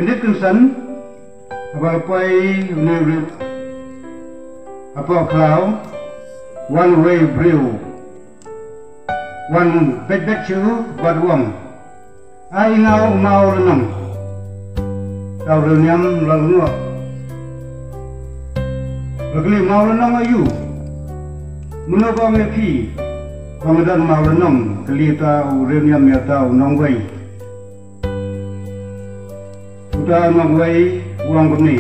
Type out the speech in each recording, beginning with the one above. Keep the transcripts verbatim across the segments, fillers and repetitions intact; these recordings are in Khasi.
Dip kynsan, haba la poi une u riew hapoh khlaw, wan uwei u briew, wan beit beit sha u bad u ong, "Ai nga u maw lynnong." Uta u riewniam la lyngngoh. La kylli, "Maw lynnong aïu? Mano ba ong ïa phi ba nga don maw lynnong?" Kylli uta u riewniam ïa uta u nongwei. Uta u nongwei u ong kumne,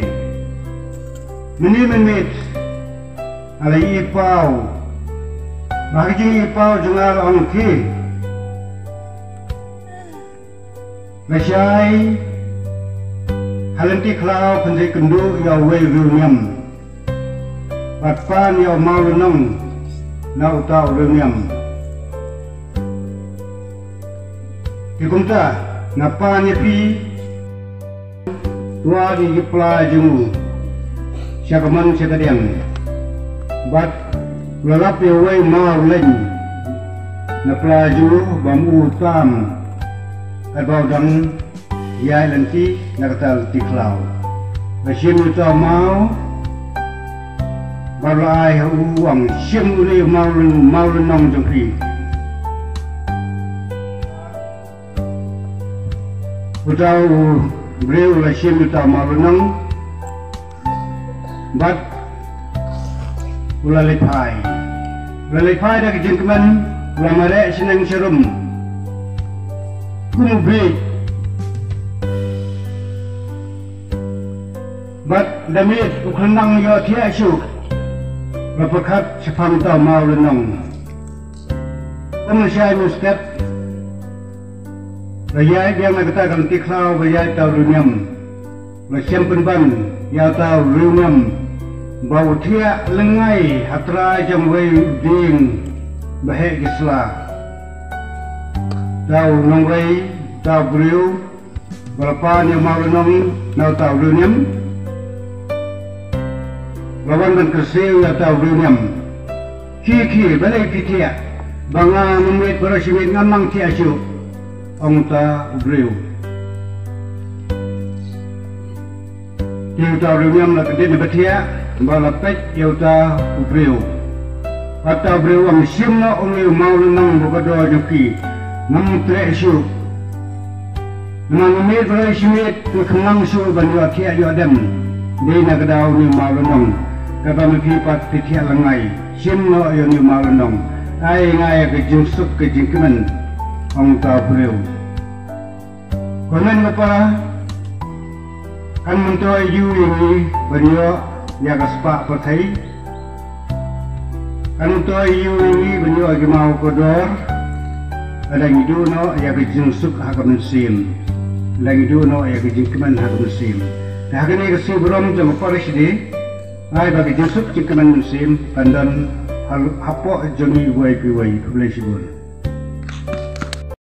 "Mynne mynmiet nga la ïohi paw, ba ha ka jingïohi paw jong nga la ong ki, nga shai ha lynti khlaw, pynjah kynduh ïa uwei u riewniam, bad pan ïa u maw lynnong na uta u riewniam. Te kumta nga pan ïa phi, to ai ïa ki pla jong u sha ka mon sha ka diang, bad la lap ïa uwei u maw lynnong na pla jong u, bam u tam katba u dang ïaid lynti na kata ka lynti khlaw." La shim ïa uta u maw bad la ai ha u, u ong, "Shim une u maw, maw lynnong jong phi." Uta u briew u la shim ïa uta u maw lynnong bad u la leit phai. U la leit phai da ka jingkmen, u la mareh shaneng sharum kum u bieit. Bad da miet u khlem nang ïohthiah shuh, u la pyrkhat shaphang uta u maw lynnong. Kum lashai mynstep, la ïaid biang na kata ka lynti khlaw ba ïaid uta u riewniam. La shem pynban ïa uta u riewniam ba u thiah lyngngai ha trai jong uwei u dieng ba heh ki sla. Uta u nongwei, uta u briew ba la pan ïa u maw lynnong na uta u riewniam, la wan ban kyrsiew ïa uta u riewniam. "Khie khie, balei phi thiah? Ba nga mynmiet baroh shi miet ngam nang thiah shuh," ong uta u briew. Te uta u riewniam la kyndit na ba thiah bad la peit ïa uta u briew. Bad uta u briew u ong, "Shim noh une u maw lynnong ba kordor jong phi, ngam treh shuh. Namar mynmiet baroh shi miet nga khlem nang shuh ban ïohthiah ïoh dem, dei na ka daw une u maw lynnong. Katba ma phi pat phi thiah lyngngai. Shim noh ïa une u maw lynnong. Ai nga ïa ka jingsuk ka jingkmen," ong uta u briew. Ko hynmen ko para, kan myntoi aiu ïa ngi ban ïoh ïa ka spah pyrthei? Kan myntoi aiu ïa ngi ban ïoh ïa ki maw kordor? Lada ngi duh noh ïa ka jingsuk ha ka mynsiem, lada ngi duh noh ïa ka jingkmen ha ka mynsiem. Te ha kane ka sngi burom jong ka para shade, ai ba ka jingsuk jingkmen mynsiem kan don ha, hapoh jong ngi uwei pa uwei. Khublei shibun.